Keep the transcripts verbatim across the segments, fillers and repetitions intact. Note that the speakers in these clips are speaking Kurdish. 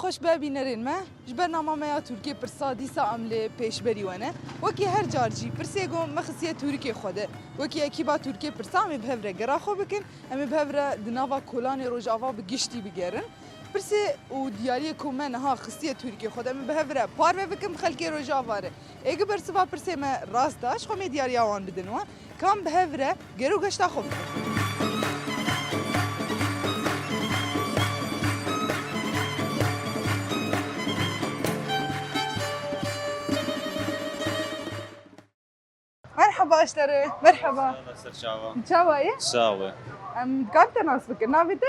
Xweş be bînerên me, ji bernama me ya Tûrikê Pirsa dîsa em li pêşberî we ne. Wekî her car jî pirsê ku me xistiye Tûrikê xwe de. Wekî ekîba Tûrikê Pirsa em ê bi hev re gera xwe bikin, em ê bi hev re di nava kolanê Rojava bi giştî bigerin. Pirsê û diyariyê ku me niha xistiye Tûrikê xwe de, em ê bi hev re parve bikin bi xelkê Rojava re. Ê gi bersiva pirsê me rast da, ji xwe em ê diyariya wan bidin wan. Kam bi hev re ger û geşta xwe bikin. Merhaba ji te re. Merhaba. Ser çava. Çawa ye? Sağ ol. Em dikarin te nas bikin. Navê te?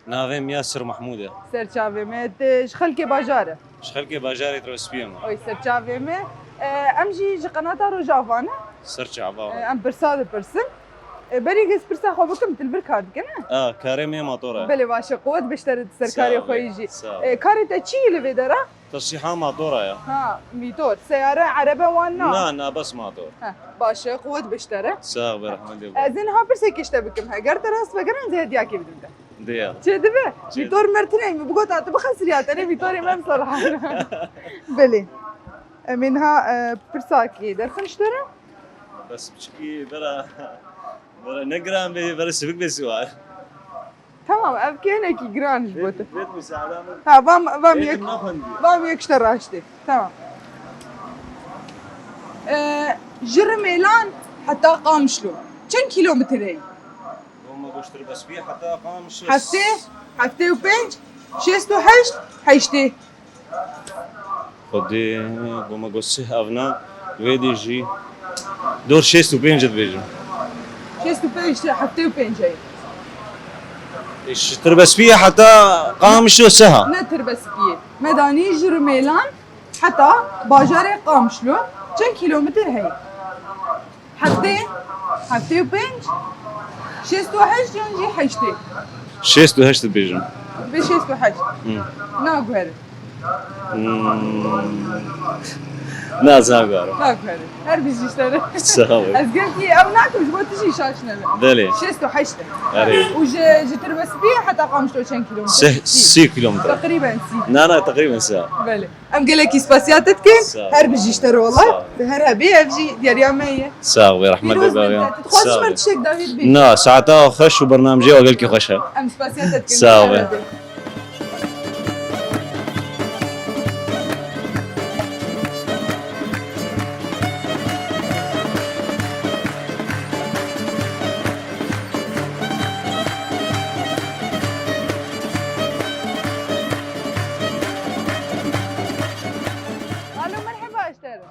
Navê min Yasir Mahmûd e. Ser çavê me. Tu ji xelkê bajar e? Ji xelkê bajarê Tirbespiyê me. Oy, ser çavê me. E, em jî ji qenata Rojava ne? Ser çava. E, em pirsa dipirsin. E, berî ez pirsa xwe bikim, tu li vir kar dike ne? A, karê me motor e. Belê, baş e. Quwet be ji te re, ser karê xwe yî jî. Sağ ol. E, karê te çi yî li vê dera? Tesîha motora ya. Ha, mîtor. Seyare, erebe wan na? Na, na, bes motor. Heh, baş e, quwet be ji te re. Sağ ol, rehmet ê. Ez ê niha pirsekê ji te bikim. Heger te rast vegerin, ez ê hediyakê bidim te. Diya. Çê dibe? Çê. Mîtor mertinê min bigota tu bixesiriya, tenê mîtorê me bisalihana. Belê. Em ê niha, e, pirsakê derxin ji te re. Bes piçikî bera, bera ne giran bê, bera sivik bê siwar. Tamam, ev kênekî giran ji bo te. Vê, vê misaada min. Ha, vam, vam Vê yek, naxwendî. Vam yek ji te raştê. Tamam. Ee, ji Rimêlan heta Qamişlo çend kilometre ye? Bo me goştir bes bî heta Qamişlo. Heftê, heftê û pênc, şêst û heşt, heştê. Xwedê, bo me got sih evna, vê dî jî dor şêst û pênc dibêjim. Şêst û pênc, heftê û pênc e. Ji Tirbespiyê heta Qamişlo siha. Ne Tirbespiyê. Me danî ji Rimêlan heta bajarê Qamişlo çend kilometre heye? Heftê, heftê û pênc, şêst û heşt yan jî heştê? Şêst û heşt dibêjim. Divê şêst û heşt. Hı. Naguherim. Hmm. Nazanim. Naguherim. Her bijî ji te re. Sağ ol. Ez gelkî ew nakim, ji bo tu jî şaş nebe. Belê. Şêst û heşt e. Erê. Û ji, ji Tirbespiyê heta Qamişlo çend kilometre? Sih, sî kilometre. Teqrîben sî. Na, na, teqrîben sî. Belê. Em gelekî spasiya te dikin. Sağ ol. Her bijî ji te re wela. Sağ ol. Tu her hebî, ev jî diyariya me ye. Sağ ol, rehmet ê baviyan. Pîroz bin te. Tu dixwazî ji me tiştek dawî bibî? Na, saeta xweş û bernamejê we gelkî xweş e. Em spasiya te dikin. Sağ ol. Her hebî. Alo, merheba ji te re.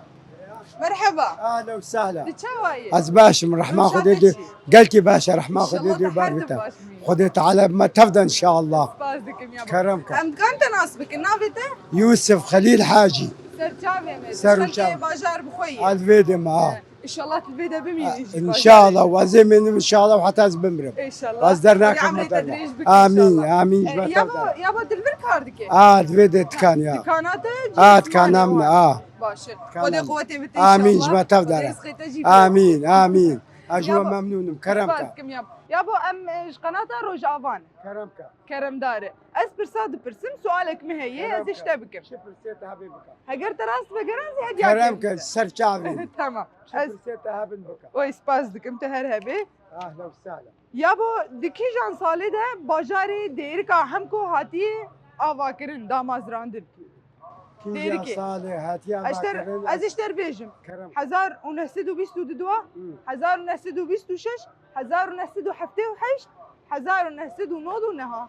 Merheba. Ahlen û sehlen. Tu çawa yî? Ez baş im, rehma Xwedê dê. Gelkî baş e, rehma Xwedê dê bar bite. Xwedê Teala bi me tev de inşallah. Spas dikim ya. Kerem ke. Em dikarin te nas bikin, navê te? Yusuf Xelîl Hacî. Ser çavê me. Ser û çav. Xelkê bajar bi xwe yî. Ez vê dê me, ha. Înşallah tu vê de bimînî jî. Înşallah, ez ê mînim înşallah heta ez bimrim. Înşallah. Ez dernakim. Xwedê emrê te dirêj bike înşallah. Amîn, amîn, ji me tev de. Yabo, yabo tu li vir kar dike? A, divê de dikan ya. Dikana te? A, dikana min, a. Baş e. Xwedê quwetê bide înşallah. Amîn, ji me tev de. Xwedê rizqê te jî bide. Amîn, amîn. Ez ji we memnûn im, kerem ke. Spas dikim ya. Yabo em, e, ji qenata Rojava ne. Kerem ke. Keremdar e. Ez pirsa dipirsim, sualek min heye, ez ê ji te bikim. Çi pirsê te hebê bike. Heger te rast vegerin, ez ê hediyakê bidim te. Kerem ke, ser çavê. Tamam. Çi pirsê te hebin bike. Oy, spas dikim, tu her hebê. Ahlen û sehlen. Yabo, di kîjan salê de bajarê Dêrika Hemko hatiye avakirin, damezrandin? Kîjan salê hatiye avakirin? Ez ji te re bêjim. Kerem. Hezar û neh sed û bîst û du, hezar û neh sed û bîst û şeş, hezar û neh sed û heftê û heşt, hezar û neh sed û nod û niha.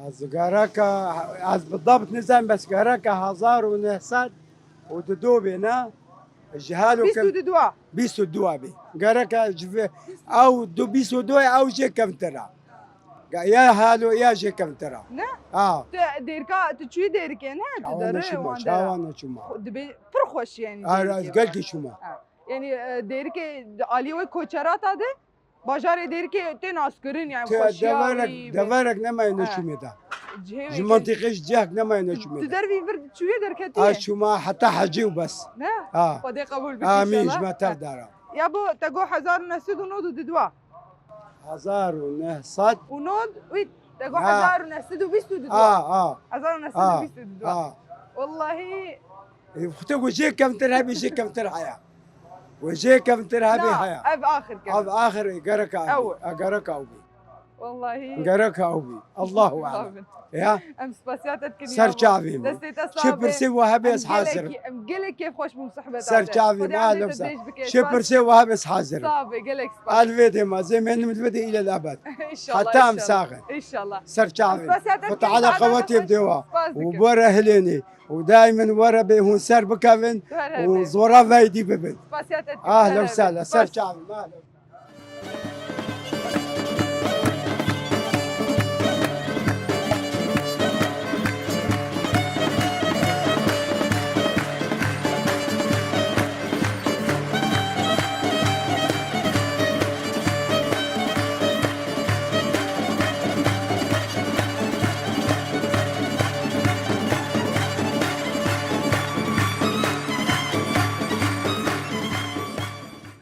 Ez gereka, ez bi dabt nizanim, bes gereka hezar û neh sed û du bê ne? Ji halo bîst û du. Bîst û du bê. Gereka ji vê, ew du bîst û du ew jê kevtir e. Ge-, ya halo ya jê kevtir e. Ne? Ha. Tu Dêrika, tu çûyî Dêrikê ne? Tu derê wan dera. Çawa neçûma? Dibê pir xweş yani. Ara ez gelkî çûma. Ha. Yani, e, Dêrikê aliyê wê koçerata de. Bajarê Dêrikê tê naskirin, yani xweşiya wî. Deverek nemaye neçûmê de. Ji mantîqê ji cihek nemaye neçûmê de. Tu dervî vir çûye derketiye? Ez çûma heta hecî û bes. Ne? Ha. Xwedê qebûl bike înşallah. Amîn, ji me tev dara. Yabo, te got hezar û neh sed û nod û du. Hezar û neh sed û nod û Te got Ha. hezar û neh sed û bîst û du. Ha, ha. Hezar û neh sed û bîst û du. Ha. Wellahî. E, xute ku jê kevtir hebî, jê kevtir haya. Ku jê kevtir hebî Na, haya. Ev axir kevtir. Ev axir e, gerek abi. Ew. E, gerek abi. Wellahî. Gerek abi. Allahu alem. Amin. Ya. Em spasiya te dikin Ser ya bo. Çavê min. Destê te Çi sax be. Pirsê we hebe ez Em hazir im. Gelekî, em gelek kêfxweş bûn sohbeta Ser te. Çavê min, Xwedê alem te sa. Dêj bike. Çi Spas. Pirsê we hebe ez hazir im. Sax be, gelek spas. Alvê dê ma zê menim li vê de île labet. İnşallah, Heta em inşallah. Sax in. İnşallah. Ser çavê. Spas ya te Xwe dikim, Teala saada qewetê xweş. Bide wa. Spas û dikim. Were hilênî. Û daîmen were bê hûn ser bikevin. Were û bê. Zora veydî bibin. Spas ya te dikim. Ahlen Were bê. Sahlen. Ser Spas. Çavê. Ahlen.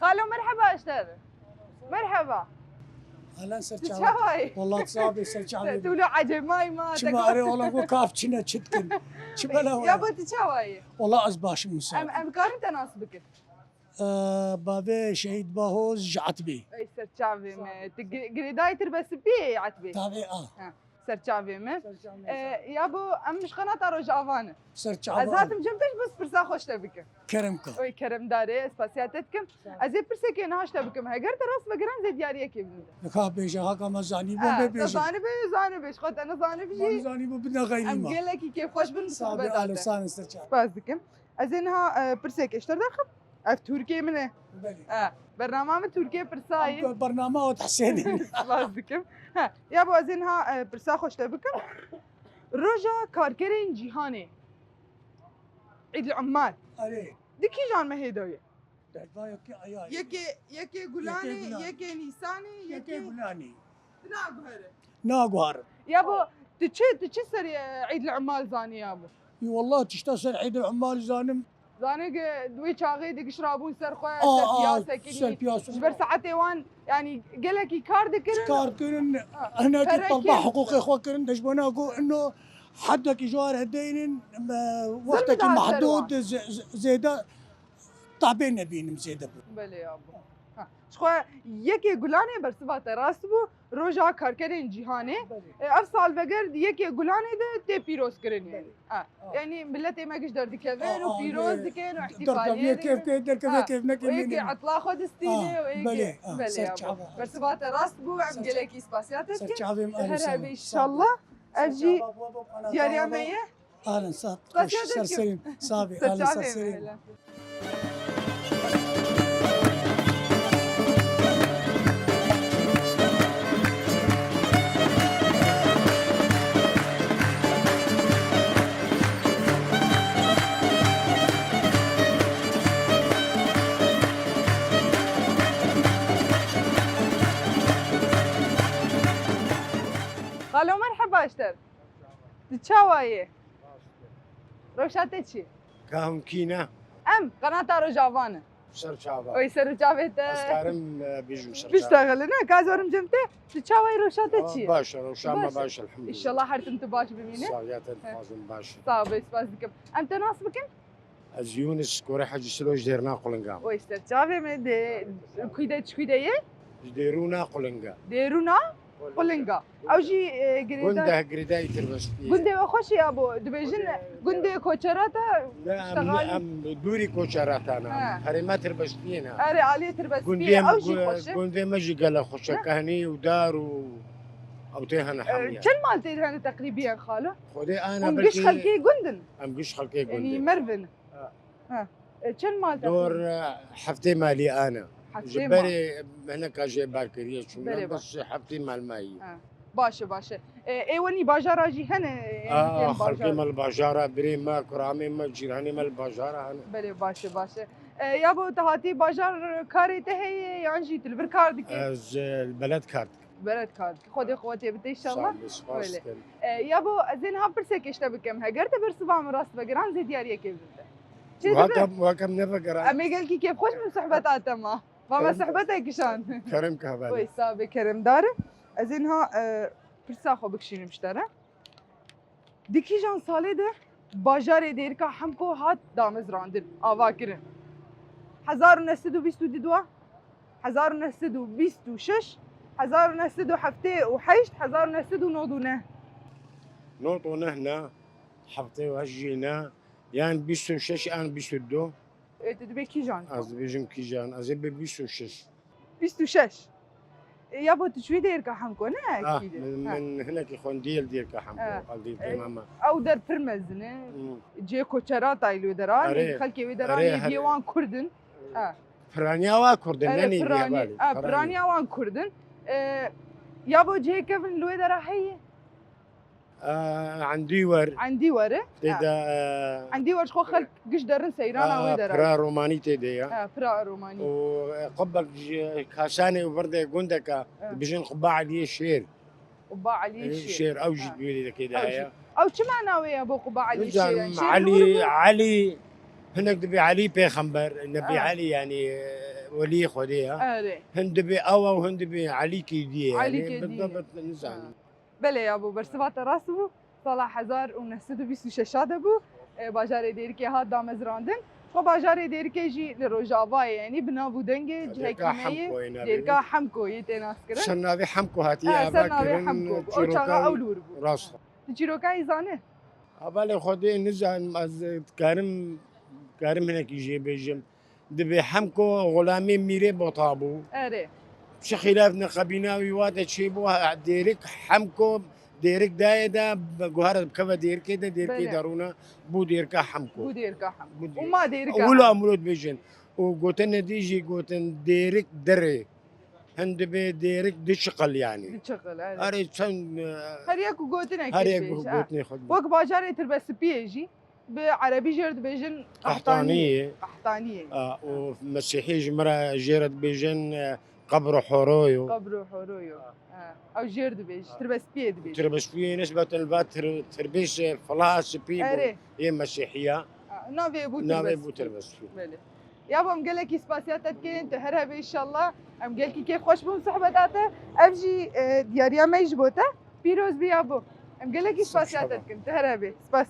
Xalo, merheba ji te re. Merheba. Ahlen ser çava. Tu çawa yî? Wallah tu sax bî ser çavê. Tu wilo ecêb mayî ma. Çima erê ola ku kaf çine çi dikin. Çi bela wa. Ya bo tu çawa yî? Wallah ez baş im wisa. Em, em karin te nas bikin. Ee, bavê Şehîd Bahoz ji Etbê. Ey ser çavê me. Tu gi-, girêdayî tirbesipiyê yê Etbê. Tabii a. Ha. Ser çavê me. Ser çavê me. E, ya bo em ji qenata Rojava ne. Ser çava. Ez hatim cem te ji bo pirsa xweş te bikim. Kerem ka. Oy kerem dare, ez spasiya te dikim. Sağ ol. Ez ê pirsekê niha ji te bikim. Heger te rast vegiran zê diyariyekê bidin. Ka bêje, haka me zanî bo. Ha, me te bêje. Zanî be, zanî be. Xwe te ne zanî bijî. Zanî bo bidin xeyrî ma. Em gelekî kêfxweş bin. Sağ be, sohbeta te. Alê, sağ ol, ser çava. Spas dikim. Ez ê niha, e, pirsekê ji te derxim. Ev Tirkê min e. Belê. Ha, bernama min Tirkê pirsayî. Em bernama ot Husênê. Spas dikim. Ha, ya bo ez ê niha, e, pirsa xwe ji te bikim. Roja karkerên cîhanê. Îd el Ummal. Erê. Di kîjan mehê de ye? Derva yekê aya ye. Yekê, yekê Gulanê, Yekê Gulan. Yekê Nîsanê, Yekê yekê Gulanê. Naguhere. Naguherim. Ya bo, tu çi, tu çi ser, e, Îd el Ummal zanî ya bo? Ê wallah tişta ser Îd el Ummal zanim. Zanî ki wê çaxê digişrabûn ser xwe, Aa, ser aa, piyasekirî. Ser piyasekirî. Ji ber saetê wan, yanî gelekî kar dikirin. Kar dikirin, Ha. Hinekî Perek talba kir. Hiqûqê xwe kirin, dejbena ku ino hedekî ji war hedeynin, me, wextekî daha ser mehdûd, wan. Ze-, ze-, zêde tabê nebînim zêde bû. Belê ya bo. Ha. Ji xwe yekê Gulanê bersiva te rast bû. Roja Karkerên Cîhanê, Belê. E, ev salveger di yekê Gulanê de tê pîrozkirinê. Belê. Ha. Ha. Yanî miletê me giş derdikevin Aa, û pîroz ê, dikin û derkeviyê ihtifaliyê kêf dikin. Kê, derkeviyê Ha. Kêf nekê Û yekê mînim. Etla xwe distîne Aa, û yekê. Belê. Ha. Belê Ser ya bo. Çava. Bersiva te rast bû, em Ser gelekî spasiya te Ser dikin. Çavê min Her alî sağ hebe ol. Înşallah. Ev Ser jî Çava, bu, bu, bana diyariya Çava. Me ye. Ahlen, sağ ol. Spas Hoş, ya ser dikim. Serin. Sağ ol, Ser ahlen, Çavê ser me Serin. hele. Xalo, merheba ji te re. Tu çawa yê? Rewşa te çi? Ka hûn kî ne? Em qenata Rojava ne. Ser çava. Oy ser çavê te. Ez karim, e, bijim ser çava. Biştexile ne? Ka zorim cem te. Tu çawa yê, rewşa te çi? Baş e, rewşa me Baş e. Baş, elhamdülillah. Înşallah her tim tu baş bimîne. Saxiya te He. dixwazim baş. Sağ ol, spas dikim. Em te nas bikin? Ez Yûnis, Korê Hecî Silo ji Dêrûna Qulinga. Oy ser çavê me de, kû de, çi kû de ye? Ji Dêrûna Qulinga. Dêrûna Qulinga. Ew jî, e, girêdayî. Gundê girêdayî tirbestî ye. Gundê we xweş e ya bo. Dibêjin gundê koçerata Ne, em, ştegalî. Em dûrî koçerata ne. Ha. Herêma tirbestiyê ne. Erê, aliyê tirbestiyê. Gundê me, Ew jî gu-, xweş e. Gundê me jî gelek xweş e. Ha. Kehnî û dar û ew tê hene E, hemiya. Çend mal tê hene teqrîbiyen xalo? Xwedê ana Hûn giş belkî xelkê gund in? Em giş xelkê gund Yanî in. Merv in? Ha. Ha. E, çend mal Dor, teqrîben? E, heftê malî ana. Heftê mal. Ji berê hineka jê bar kiriye çûna, Belê bes bak. Heftê mal mayî. Ha. Baş e, baş e. E, ê wenî bajara jî hene, e, Aa, êm xelkê bajara. Me li bajara, birê me, kuramê me, cîranê me li bajara hene. Belê, baş e, baş e. E, ya bo te hatî bajar karê te heye, yan jî tu li vir kar dikî? Ez, e, li beled kar dikim. Beled kar dikî. Xwedê quwetê bide înşallah. Sağ ol, spas Belê. dikim. E, ya bo ez ê niha pirsekê ji te bikim. Heger te bersiva min rast vegiran zê diyariyekê bide. Çê Waka, dibe? Waka min nevegiran. Em ê gelkî kêfxweş bin sohbeta te ma. Va me Kerem. Sohbetek kişand. Kerem ke hevalê. Oy, sağ be, keremdar. Ez ê niha, e, Pirsa xwe bikişînim ji te re. Di kîjan salê de bajarê Dêrika Hemko hat damezrandin, avakirin? Hezar û neh sed û bîst û du, hezar û neh sed û bîst û şeş, hezar û neh sed û heftê û heşt, hezar û neh sed û nod û neh. Nod û neh ne, heftê û heşt jî ne, yan bîst û şeş, yan bîst û du. E, tu dibê kîjan? Ez dibêjim kîjan, ez ê bê bîst û şeş. Bîst û şeş. E, ya bo tu çûyî Dêrika Hemko, ne? Ah, ekî de. Min, ha, min hinekî xwendiyê li Dêrika Hemko, ha, eldî, e, temama. Ew der pir mezin e. Hmm. Cihê koçera tayê li wê dera, erê, xelkê wê dera, erê, yê her diyê wan Kurd in. Ha. Piraniya wa Kurd in, erê, ne nî piraniya, diye balê. Ha, piraniya wan Kurd in. E, ya bo cihê kevin li wê dera heye? Endîwer. Endîwer e? Tê de, e, Endîwer ji xwe xelk giş derin seyrana wê dera. Pira romanî tê de ya. Ha, pira romanî. Û, e, qubek ji Kasanê û vir de gundeka, ha, dibêjin Quba Eliyê Şêr. Quba Eliyê Şêr. Şêr, ew jî, ha, di wê dekê de heye. Ew çi mana wê ya bo Quba Eliyê Şêr? Nizanim, Elî, Elî, hinek dibê Elî pêxember, Nebî Elî, yanî, e, weliyê Xwedê ya. Erê. Hin dibê ew ew, hin dibê Elî kêdiyê, yanî, Elî kêdiyê. Bi, bi, bi, nizanim. Ha. Belê ya bo, bersiva te rast bû. Sala hezar û neh sed û bîst û şeş de bû. E, bajarê Dêrikê hat damezrandin. Xwe bajarê Dêrikê jî li Rojavayê, yanî bi nav û dengê cihekî me yê, Dêrika Hemkoyê navê. Dêrika Hemkoyê tê naskirin. Ser navê Hemko hatiye avakirin. Ha, ser navê Hemko bû. Ew çaxa ew li wir bû. Rast. Tu çîroka wî zanî? Hevalê Xwedê nizanim, ez dikarim, dikarim hinekî jê bêjim. Dibê Hemko xulamê Mîrê Bota bû. Erê. Çi xîlaf ne qebîna wî wa de çêbû, Dêrik Hemko, Dêrik dayê de, bi guhara bikeve Dêrikê de, Dêrikê, belê, de rûne bû Dêrika Hemko. Bû Dêrika Hemko. Bû Dêrika. Û ma Dêrika Hemko. Û la mirov dibêjin. Û gotin ne dî jî gotin Dêrik dirê. Hin dibê Dêrik diçiqil yanî. Diçiqil, erê. Erê çend, e, her yek û gotinek, her yek û gotinê xwe dibê. Wek bajarê Tirbespiyê jî. Bi erebî jê re dibêjin Qehtaniyê. Qehtaniyê. Qehtaniyê. A, û Mesîhî ji min re jê re dibêjin, e, qebro horoyo. Qebro horoyo. Ha. Ew jê re dibêjin. Tirbespiyê dibêjin. Tirbespiyê nisbetin va tir-, tirbês, e, fila spî bû. Erê. Yê Mesîhiya. Ha, navê bû tirbespî. Navê bû tirbespî. Belê. Ya bo em gelekî spasiya te dikin, tu her hebê înşallah. Em gelkî kêfxweş bûn sohbeta te. Ev jî, e, diyariya me ji bo te. Pîroz bî ya bo. Em gelekî spasiya te dikin. Tu her hebê. Spas.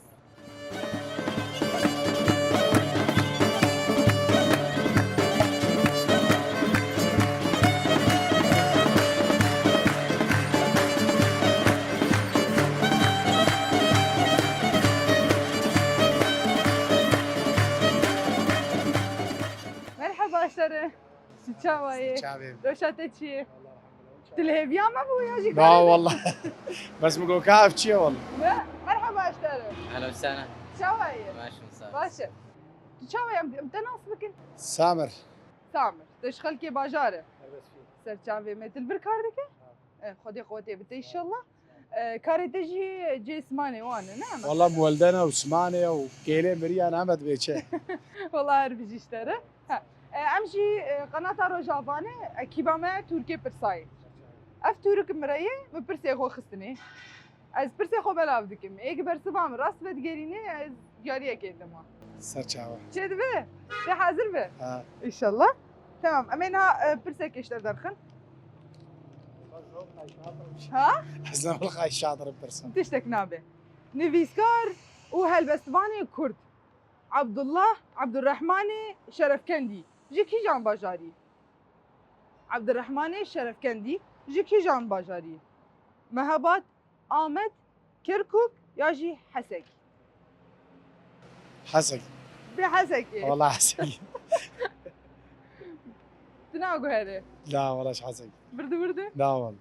Merhaba, şere. Tu çawa yê? Çavê. Roşa te çi ye? Tu li hêviya me bû ya jî? Na, karê de? Wallah. Bes min got ka ev çi ye wallah. Ne? Merhaba, şere. Ehlen sehlen. Çawa yê? Baş mı sağ? Baş e. Tu çawa yê? Em, em te nas bikin? Samir. Samir. Te ji xelkê bajar e? Tirbespiyê. Ser çavê me. Tu li vir kar dike? Ha. E, Xwedê qewetê bite înşallah. E, karê te jî cê simanê wan e, ne? Wala muweldene û simanê û kêlê miriyan heme dibê çi. Wala her bijî ji te re. Ha. E, em jî, e, qenata Rojavane, ekîba me Tûrkê pirsayê. Ev Tûrik mi re ye, min pirsê xwe xistinê. Ez pirsê xwe belav dikim. Ê ki bersiva min rast vedigerîne, ez diyariyekê dima. Ser çava. Çê dibe? Tê hazir be? Ha. Înşallah. Tamam, em ê niha, e, pirsekê ji te derxin. Ha? Ez ne xwe şadir pirsim. Tiştek nabe. Nivîskar û helbestvanê Kurd Abdullah Abdurrahmanê Şerefkendî ji kîjan bajarî? Abdurrahmanê Şerefkendî ji kîjan bajarî? Mehabad, Amed, Kirkuk ya jî Hesek? Hesek. Bê Hesekê. Wala Hesek. Tu naguherî? La, wala ji Hesek. Birdi birdi? La, wala.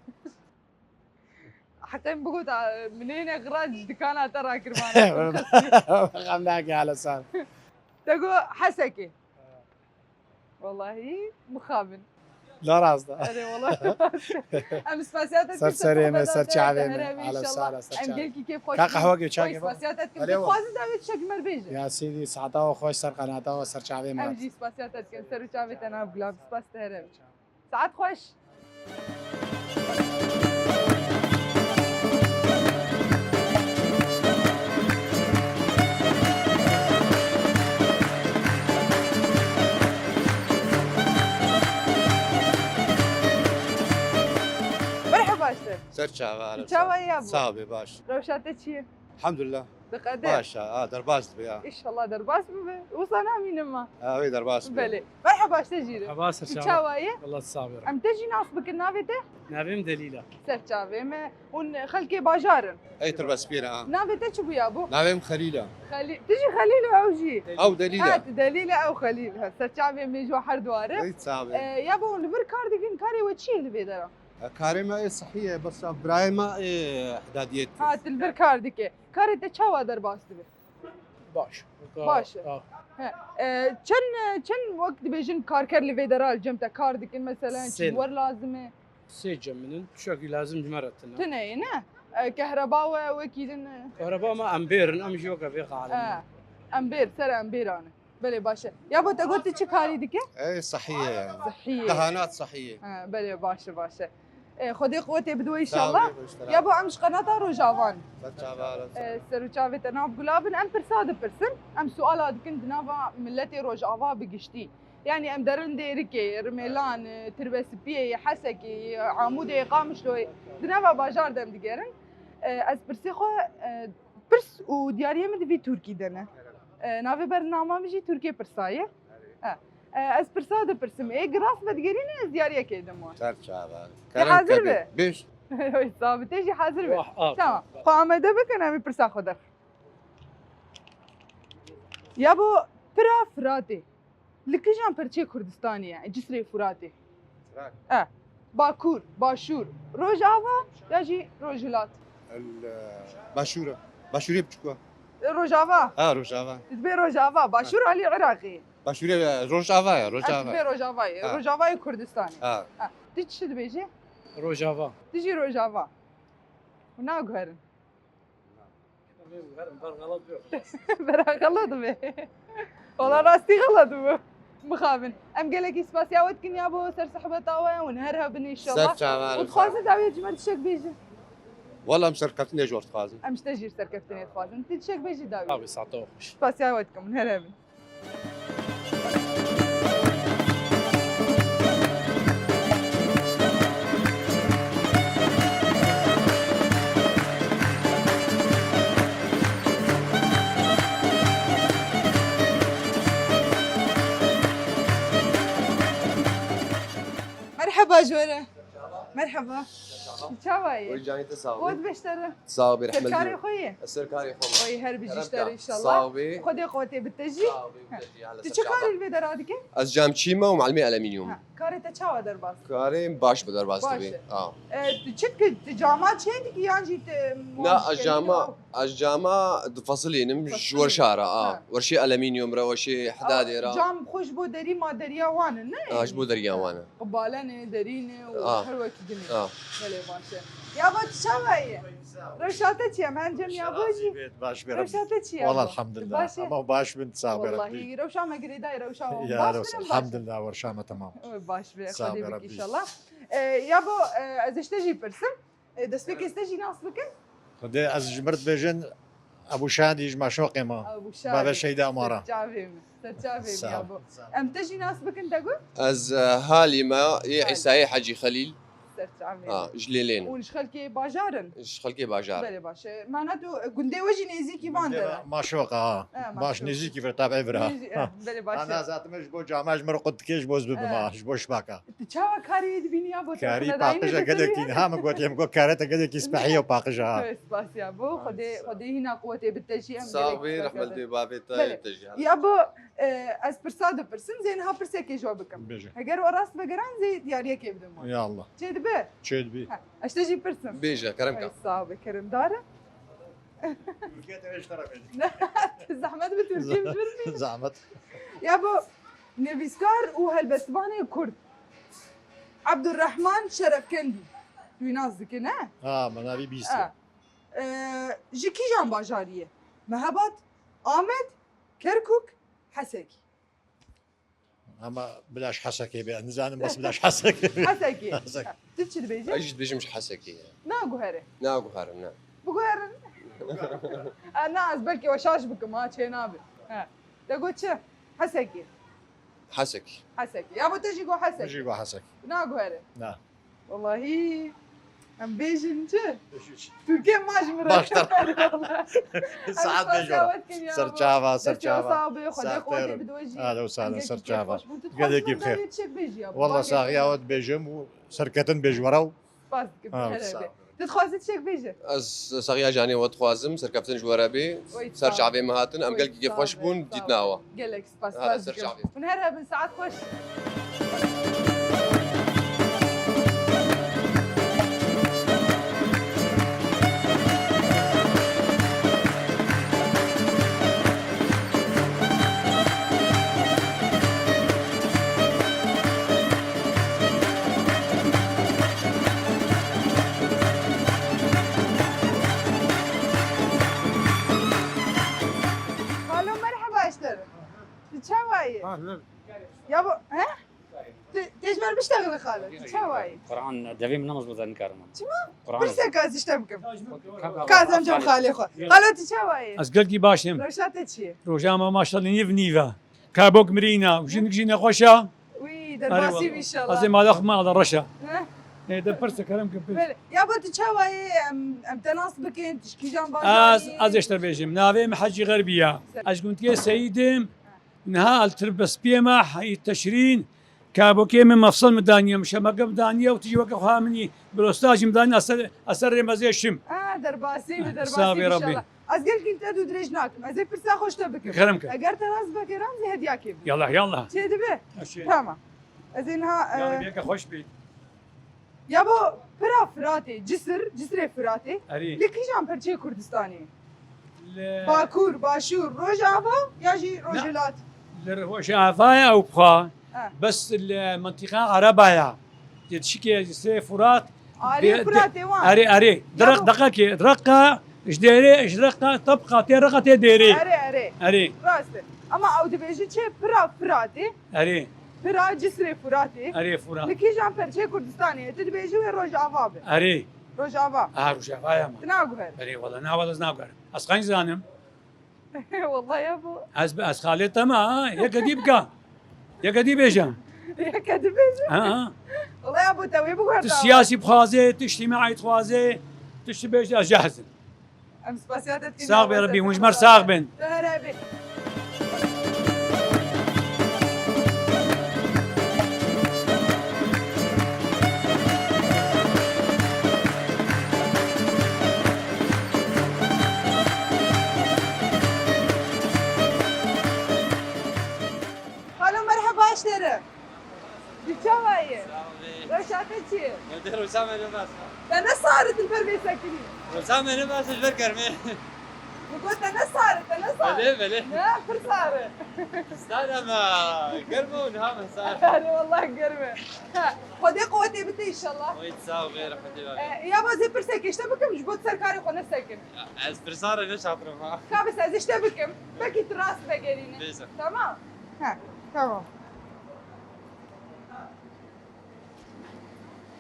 Heqê min bigot, a, min ê ne xira ji dikana te rakirmane. Xem nake hele sar. Te got Hesekê. Wallahî mixabin. La rast e. Erê, wallahî rast e. Em spasiya te dikin, ser serê me, ser çavê me. Ala sara, ser çavê. Em gelkî kêf xweş. Ka qehwe ke çay. Spasiya te dikin. Dixwazî dawê tişek ji me re bêje. Ya sêdî, saeta we xweş, ser qenata we, ser çavê me. Em jî spasiya te dikin. Ser û çavê te nav gulam. Spas te here. Saet xweş. Merhaba, işte. Ser çava. Çawa ye yabo? Sağ be, baş. Rewşa te çi ye? Elhamdülillah. Diqede? Baş ha, ha, derbas dibe ya. İnşallah derbas bibe. Wisa namînim ma. Ha, wê derbas bibe. Belê. Merheba, ji te jî re. Merhaba, ser çava. Çawa ye? Allah sağ be. Em te jî nas bikin, navê te? Navê min Delîl e. Ser çavê me. Hûn xelkê bajar in? Ey, Tirbespî re, ha. Navê te çi bû yabo? Navê min Xelîl e. Xelîl. Tu jî Xelîl û ew jî? Ew Delîl e. Ha, tu Delîl e, ew Xelîl. Ha, ser çavê me ji we her dua re. Ey, sağ be. E, yabo, li vir kar dikin, karê we çi ye li vê dera? E, karê me ê sihî ye, bes birayê me ê Hidadiyê dike. Ha, tu li vir kar dike. Karê te çawa derbas dibe? Baş. Baş e. Ha. He. E, çend, çend wek dibêjin karker li vê dera li cem te kar dikin, mesela, çi ji we re lazim e? Sê cem min in, tiştekî lazim ji me re tune. Tune ye, ne? E, kehreba we, wekî din, e? Kehreba me em bêr in, em jî weke vê xalê ne. E, em bêr, ser em bêran e. Belê, baş e. Yabo, te got tu çi karî dike? Ey, sihî ye yani. Sihî ye. Dehanat sihî ye. Ha, belê, baş e, baş e. E, Xwedê quwetê bide we inşallah. Sağ ol, baş e. Yabo, em ji qenata Rojava ne. Ser çava, ser çava. E, ser û çavê te nav gula bin. Em pirsa dipirsin. Em suala dikin di nava miletê Rojava bi giştî. Yanî em derin Dêrikê, Rimêlan, e, Tirbespiyê, Hesekê, Amûdê, Qamişloyê, di nava bajar de em digerin. E, ez pirsê xwe, e, pirs û diyariyê min di vî Tirkî de ne. E, navê bernama min jî Tirkê Pirsa ye. E, e, ez pirsa dipirsim. Ê, girast vedigerîne, ez diyariyekê dim wan. Ser çava. Te hazir be? Bêj. Oy, sabitê jî hazir be. Wah, ah, tamam. Xwe amade bikin, em ê pirsa xwe derxin. Yabo, pira Firatê li kijan perçê Kurdistanê ye? Cisrê Firatê. Firat. E. Bakur, Başûr, Rojava ya jî Rojhilat? El, e, Başûr e. Başûrê biçûk e. Rojava. Ha, Rojava. Dibê Rojava. Başûr alî Iraqê. Başûrê, e, Rojava ye, Rojava. Ha, dibê Rojava ye. Ha. Rojavayê Kurdistanê. Ha. Ha. Tu çi dibêjî? Rojava. Tu jî Rojava. Hûn naguherin. Bera xelat be. Wala rastî xelat bû. Mixabin. Em gelekî spasiya we dikin yabo ser sohbeta we, hûn her hebin inşallah. Ser çava. Û dixwazin dawiyê ji me re tiştek bêjin. Wala em serkeftinê ji we dixwazin. Em ji te jî serkeftinê dixwazin. Tu tiştek bêjî dawiyê. Abi, saeta we xweş. Spasiya we dikim, hûn her hebin. Merheba ji we re. Merheba. Çawa ye? Oy, canê te sağ ol. Xwe biştere. Sağ ol, rehmet. Serkarê xwe ye? Serkarê xwe. Oy, her bijî ji te re inşallah. Sağ ol. Xwedê quwetê bide te jî. Sağ ol, bide te jî. Tu çi karî li vê dera dike? Ez camçî me û muallimê alüminyum. Ha, karê te çawa derbas? Karê baş bi derbas dibe. Ha. E, tu çi dikî? Tu cama çê dikî yan jî tu... Na, ez cama, ez cama difesilînim ji werşa re, a. Ha. Werşê alüminyum re, werşê hidadê re. Cam xwe ji bo derî ma deriya wan in, ne? Ha, ji bo deriya wan in. Qibale ne, derî ne û her wekî din e. Ah. Belê, baş e. Yabo, tu çawa ye? Rewşa te çi ye? Em hencem yabo jî. Baş be. Rewşa te çi ye? Wala elhamdulillah. Baş e. Ama baş bin, sağ be Rabbî. Wallahî, rewşa me girêdayê, rewşa wan. Ya baş bin, elhamdulillah, werşa me temam. Baş be, Xwedê bikî inşallah. E, yabo, e, ez ji te jî pirsim. E, destpêkê ez te jî nas bikim. Xwedê ez ji mir dibêjin, Ebû Şadî ji Maşoqê me. Ebû Şadî. Bavê Şehîda Amara. Ser çavê min. Ser çavê min yabo. Sağ ol. Em te jî nas bikin te got? Ez, e, halî me yê Halî. Îsayê Hecî Xelîl. Ser çavê min. Ha, ji Lêlê ne. Hûn ji xelkê bajar in? Ji xelkê bajar. Belê, baş e. Mana tu, e, gundê we jî nêzîkî van de ne? Maşoqa, ha. Ha, baş, Maşoqa. Nêzîkî vir, tabî vir, ha. Nêzî-, e, belê, baş e. Ana zaten ji bo cama ji mir qut dikê, ji bo zibima, ji bo şibaka. Tu çawa karê dibînî yabo? Karî paqija gelek tîn. Ha, min gotiye, min got karê te gelekî spehî ye û paqij e, ha. Spasiya bo. Xwedê, Xwedê hîna quwetê bide te jî, em gelek... Sağ be, rehmet be bavê te, te jî. Yabo, e, ez pirsa dipirsim, zê niha pirsekê ji we bikim. Bêje. Heger we rast vegeran zê diyariyekê bidim we. Ya Allah. Çê dibe? Çê dibe. Ha, ez te jî pirsim. Bêje, kerem ka. Sağ be, keremdar e. Tirkiye te ji te re bêje. Zehmet bi Tirkî bi jûr bî. Zehmet. Yabo, nivîskar û helbestvanê Kurd Abdurrahman Şerefkendî. Tu wî nas dikî, ne? Ha, me navî bîst e. Ha. E, ji kîjan bajarî ye? Mehebat, Amed, Kerkûk, Hesekî. Ama bila ji Hesekê be, nizanim bes bila ji Hesekê be. Hesekê. Hesek. Ha, tu çi dibêjî? Ez jî dibêjim ji Hesekê ye. Naguhere. Naguherim, ne. Biguherin. A, na, ez belkî we şaş bikim, ha, çê nabe. Ha. Te got çi? Hesekê. Hesekê. Hesekê. Yabo te jî got Hesekê. Min jî got Hesekê. Naguhere. Na. Wallahî. Em bêjin çi? Beş üç. Türkiye maç mı? Başlar. Saat beş ora. Ser çava, ser çava. Sağ ol, Xwedê xwe tê bidojî. Ahlan ve sahlan, ser çava. Gelekî bi xêr. Wallah saxiya we dibêjim û serketin bêj were û. Spas dikim. Ha, her sağ ol. Tu dixwazî tiştek bêje? Ez saxiya canê we dixwazim, serkeftin ji we re bê. Oy, sağ ol. Ser çavê me hatin, em gelkî kêfxweş bûn, dîtina we. Gelek spas, spas dikim. Hûn her hebin, saet xweş. Xalo, merheba ji te re. Tu çawa yî? Baş, baş. Ya bo, he? Tu, tu ji me re biştexile xalo. Tu çawa yî? Quran, devê min namaz bû, ez nikarim. Çima? Quran. Pirseka ez ji te bikim. Ka-, ka-, ka-, Kazem cem xalê xwe. Xalo, tu çawa yî? Ez gelkî baş im. Rewşa te çi ye? Roja me maşallah nîv nîv e. Kabok mirîna, jinik jî nexweş e. Wî, derbasî bî inşallah. Ez ê mala xwe me ala reş e. Heh. Ê, de pirse kerem ke pir. Belê. Ya bo tu çawa yî, em, em te nas bikin, tu ji kîjan bajarî? Ez, ez ê ji te bêjim. Navê min Hecî Xerbî ye. Ez ji gundiyê Seyîd im. Niha li Tirbespiyê me, Heyî Teşrîn, kabokê min mefsel min daniye, min şemeke min daniye û tu jî weke xweha min î, bilosta jî min daniye, ez ser, ez ser rê mezê şim. A, derbasî bî, derbasî bî inşallah. Ez gelkî te dû dirêj nakim. Ez ê pirsa xwe ji te bikim. Kerem ke. Eger te rast veke, ram zî hediyakê bû. Yallah, yallah. Çêdibe? Tamam. Ez ê niha, e, yallah, veke xweş bî. Ya bo pira Firatê, Cisir, Cisrê Firatê, erê, li kîjan perçeyê Kurdistanê? Li Bakur, Başûr, Rojava ya jî Rojhilat? Li Rojava ye ew bixwe. Ha. Bes li mentiqa Ereba ye. Dê dişikê Cisrê Firat. Alê Firatê wan. Erê, erê. Ya bo. Dereq, deqekê, Reqa, ji dêrê, ji Reqa, tebqa tê Reqa tê dêrê. Erê, erê. Erê. Rast e. Ama ew dibêjin çi? Pira Firatê. Erê. Pira Cisrê Firatê. Erê, Firat. Li kîjan perçeyê Kurdistanê ye? Tu dibêjî wê Rojava be. Erê. Rojava. Aha, Rojava ye ma. Tu naguher. Erê, wala, na, wala, ez naguherim. Ez qenc zanim. Wala ya bo. Ez, ez xalê te me, ha. Yeke dî bika. Yeke dî bêje. Yeke dî bêje. Ha, ha. Wala ya bo te wê biguher. Tu siyasî bixwazê, tu îctîmaî dixwazê, tu şi bêje, ez cehizim. Em spasiya te dikin. Sax be Rebî, hûn ji me re sax bin. Tu her hebî. Xalo, merheba ji te re. Tu çawa yî? Sağ ol. Rewşa te çi ye? Evde rewşa me ne baş. Te ne sar e tu li ber vê sekinî? Rewşa me ne baş, ji ber germê. Min got te ne sar e, te ne sar e. Belê, belê. Ne, pir sar e. Sar ama germ e û niha me sar. Erê, wallah germ e. Ha, Xwedê quwetê bite inşallah. Oy, sağ ol, xêr, Xwedê bavê. E, ya ba ez ê pirsekê ji te bikim, ji bo tu ser karê xwe nesekin. Ya, ez pirsa re neşatim ha. Ka bes ez ê ji te bikim. Belkî tu rast vegerîne. Bêje. Tamam. Ha, tamam.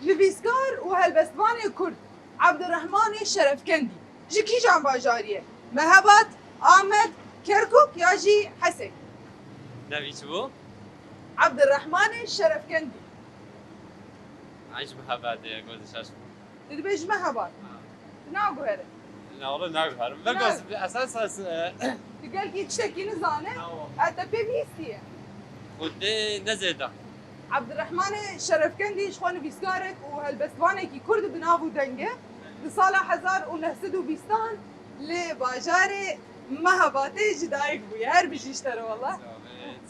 Nivîskar û helbestvanê Kurd Abdurrahmanê Şerefkendî ji kîjan bajarî ye? Mehebat, Amed, Kerkûk ya jî Hesek? Navî çi bû? Abdurrahmanê Şerefkendî. Ay, ji Mehebatê ye, goz şaş bû. Tu dibêjî Mehebat. Ha. Tu naguherî. Na, wala naguherim. Belkî ez, esas ez, e, Tu gelkî tiştekî nizane, ha, wa. E, te pê bihîstiye. Xwedê ne zêde. Abdurrahmanê Şerefkendî ji xwe nivîskarek û helbestvanekî Kurd bi nav û deng e. Di sala hezar û neh sed û bîstan li bajarê Mehebatê ji dayik bûye. Her bijî ji te re wela. Sağ ol,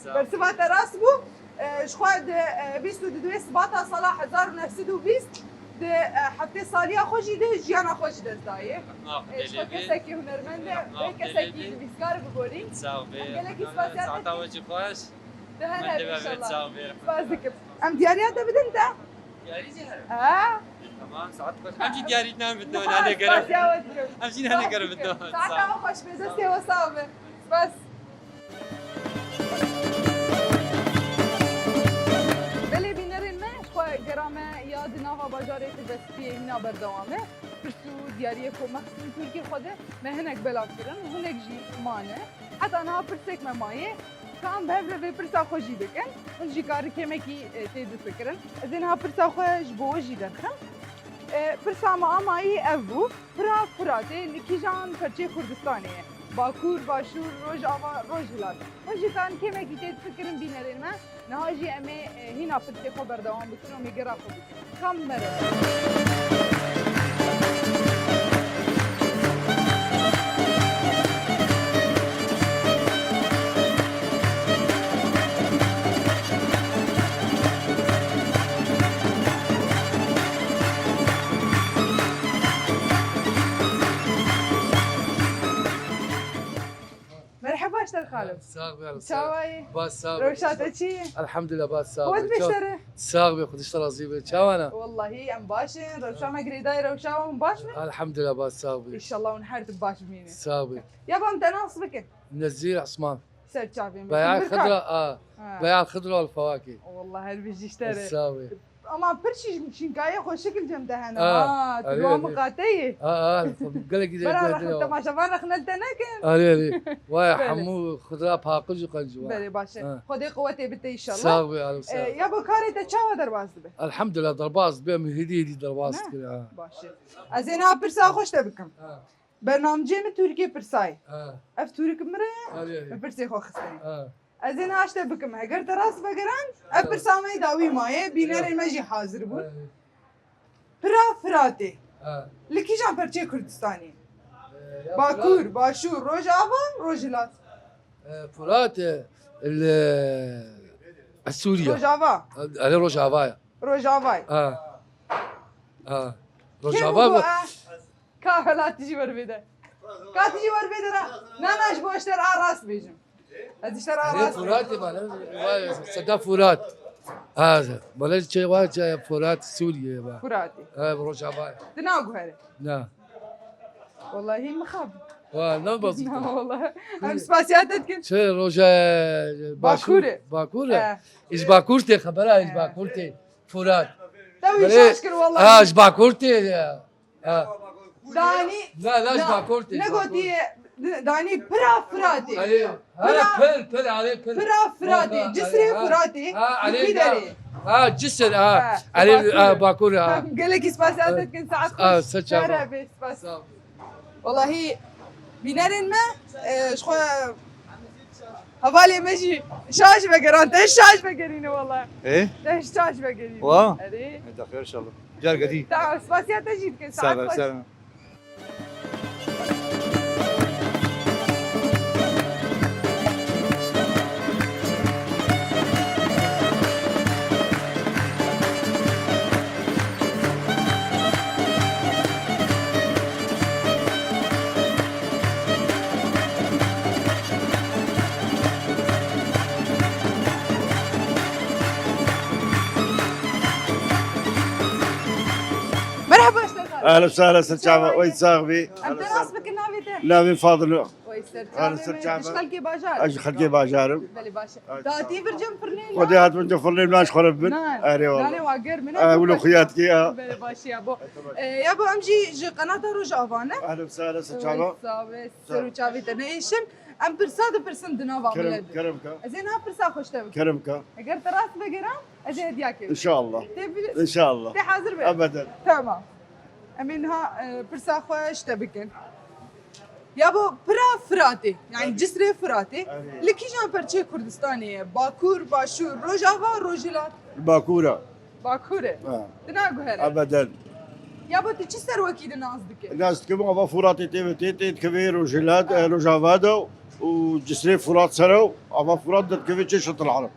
sağ ol. Bersiva te rast bû. E, ji xwe di, e, bîst û du Sibata sala hezar û neh sed û bîst di, e, heftê saliya xwe jî de jiyana xwe ji dest daye. Rehma Xwedê lê be. E, ji xwe kesekî hunermend e, rehma Xwedê lê be, kesekî nivîskar bi gorî. Sağ ol be. Em gelekî spasiya te dikin. Saeta we jî xweş. Te her hebî inşallah. Sağ ol be. Spas dikim. Em diyariya te bidin te. Diyarî jî hene. Ha? Tamam, saet xweş. Em jî diyarî nane bidin, nane gerek. Spas ya we dikim. Em jî nane gerek bidin. Saeta we xweş be, destê we sax be. Spas. Belê bînerên me, xwe gera me ya di nava bajarê Tirbespiyê hîna berdewam e. Pirs û diyariyê ku me xistin kulkê xwe de, me hinek belav kirin, hinek jî mane. Heta niha pirsek me maye, ka em bi hev re vê pirsa xwe jî bikin. Hûn jî karin kêmekî, e, tê difikirin. Ez ê niha pirsa xwe ji bo we jî derxim. E, Pirsa me a mayî ev bû, Pira Firatê li kîjan perçê Kurdistanê ye? Bakur, Başûr, Rojava, Rojhilat. Hûn jî kan kêmekî tê difikirin bînerên me. Niha jî em ê, e, hîna pirsê xwe berdewam bikin û mêgera xwe bikin. Kam mere. Merheba, ji te re xalo. Sax be, sax. Çawa yî? Baş sax be. Rewşa te çi ye? Elhamdülillah, baş sax be. Xwet bê ji te re. Sax be, Xwedê ji te razî be. Çawa ne? Wallahî em baş in. Rewşa me girêdayî rewşa hûn baş be? Elhamdülillah, baş sax be. Înşallah hûn her tim baş bimînin. Sax be. Ya ba em te nas bikin. Nezîr Esman. Ser çavên me. Beya Xidra, a. Ha. Beya Xidra al fawakî. Wallah her bijî ji te re. Sax be. Ama pir şî-, şînkayê xweşik li cem te hene. Ha, ha, tu erê, erê. Miqate yî. Ha, ha, gelekî de. Bera rexne, temaşevan rexne li te nekin. Erê, erê. Vay, hemû xudra paqij û qenc wa. Belê, baş e. Ha. Xwedê quwetê bite înşallah. Sax be, alî, sax. E, ya bo karê te çawa derbas dibe? Elhamdülillah, derbas dibe, em hêdî hêdî derbas dikin, ha. Baş e. Ez ê niha pirsa xwe ji te bikim. Ha. Bernamcê min Tirkiyê pirsayê. Ha. Ev Tirk min re ye. Erê, erê. Min pirsê xwe xistine. Ha. Ez ê niha ji te bikim. Eger te rast vegeran, ev pirsa me yê dawî maye, bînerên me jî hazir bûn. Pira Firatê. Li kîjan perçeyê Kurdistanê? Bakur, Başûr, Rojava, Rojhilat. Firat, e, li, e, Sûriye. Rojava. Erê, Rojava ye. Rojava ye. Ha. Ha. Rojava bu. Ka hela tijî wer bêde. Ka tijî wer bêde ra. Na, na, ji bo ji te re a rast bêjim. Ez ji te re a rast bêjim. Furatê bana, vay, Seda Furat. Ha, bana şey var, şey, Furat Suriye var. Furatê. Ha, Rojava. Di naguhere. Na. Wallahî mixab. Wa, na baz. Na, wallahî. Em spasiya te dikin. Şey, Roja, Bakur e. Bakur e. Ji Bakur tê, xebera ji Bakur tê. Furat. Te wî şaş kir, wallahî. Ha, ji Bakur tê ya. Ha. Danî. Na, na, ji Bakur tê. Ne gotiye, danî pira Firatê. Pira, pir, pir, ale, pir. Pira Firatê, Cisrê Firatê. Ha, ale, ha, Cisr, ha. Ale, ha, Bakur, ha. Gelekî spasiya te dikin, saet xweş. Ha, ser çava. Spas. Wallahî, bînerên me, e, ji xwe Hevalê me jî şaş vegeran, te şaş vegerîne wala. Ê? Te şaş vegerîne. Wa? Erê. Ê, de xêr inşallah. Car gedî. Tamam, spasiya te jî dikin. Saet xweş. Sağ ol. Merhaba, Eşter Xan. Ehlen sehlen, ser çava, wey sax bî. Em te nas bikin, navê te? Navê Fadil. Wey ser çava, ser çava. Tu ji xelkê bajar? Ez ji xelkê bajar im. Belê, baş e. Datî vir cem firnê. Xwedê hat vir cem firnê, nan ji xwe re bibin. Erê wala. Nanê wa germ in. Wilo xuya dikê ya. Belê, baş e ya bo. E, ya bo em jî ji qenata Rojava ne. Ehlen sehlen, ser çava. Wey sax be, ser û çavê te neêşin. Em pirsa dipirsin di nava milet de. Kerem, kerem ka. Ez ê niha pirsa xwe ji te bikim. Kerem ka. Eger te rast vegeran, ez ê hediya kêm. Înşallah. Tê bi-, înşallah. Tê hazir be. Ebeden. Tamam. Em ê niha, e, pirsa xwe ji te bikin. Ya bo pira Firatê, yani Cisrê Firatê, li kîjan perçeyê Kurdistanê ye? Bakur, Başûr, Rojava, Rojhilat? Bakur e. Bakur e? Ha. Di naguhere? Ebeden. Ya bo tu çi ser wekî di nas dike? Nas dikim, ava Firatê tê ve tê, tê dikeve Rojhilat, e, Rojava de û Cisrê Firat ser e, ava Firat de dikeve çê Şetil Arab.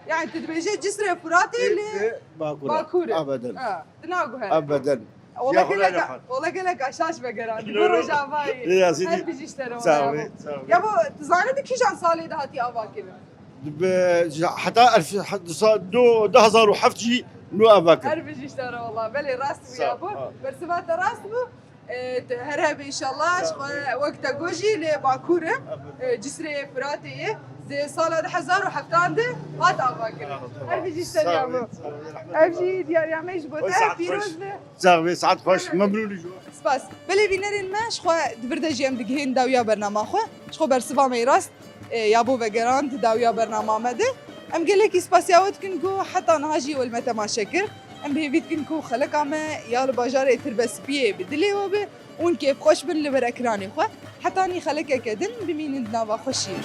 Yani tu dibêje Cisrê Firatê li Bakur e. Bakur e. Ebeden. Ha, di naguhere. Ebeden. Ola gelek, ola gelek şaş vegeran. Di Rojavayê. Her bijî ji te re. Sağ ol. Ya bo, tu zanî di kîjan salê de hatî ava kirin? Heta elf, du hezar û heft jî nû ava kirin. Her bijî ji te re wala. Belê rast bû ya bo. Bersiva te rast bû. E, tu her hebî înşallah, ji xwe wek te got jî lê Bakur e, e, Cisrê Firatê ye. Di sala du hezar û heftan de hat ava kirin. Her bijî ji te re ya bo. Ev jî diyariya me ji bo te, pîroz be. Sax be, saet xweş, memnûn jî. Spas. Belê bînerên me, ji xwe di vir de jî em digihên dawiya bernama xwe. Ji xwe bersiva me yê rast, e, ya bo vegeran di dawiya bernama me de. Em gelekî spasiya we dikin ku heta niha jî we li me temaşe kir. Em bi hêvî dikin ku xeleka me ya li bajarê Tirbespiyê bi dilê we be û hûn kêfxweş bin li ber ekranê xwe. Hetanî xelekeke din bimînin di nava xweşiyê.